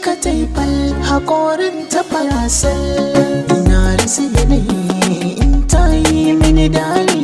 ka taifal, haƙorin ta farasal. Ina rasa yanayi in ta yi mini dariya.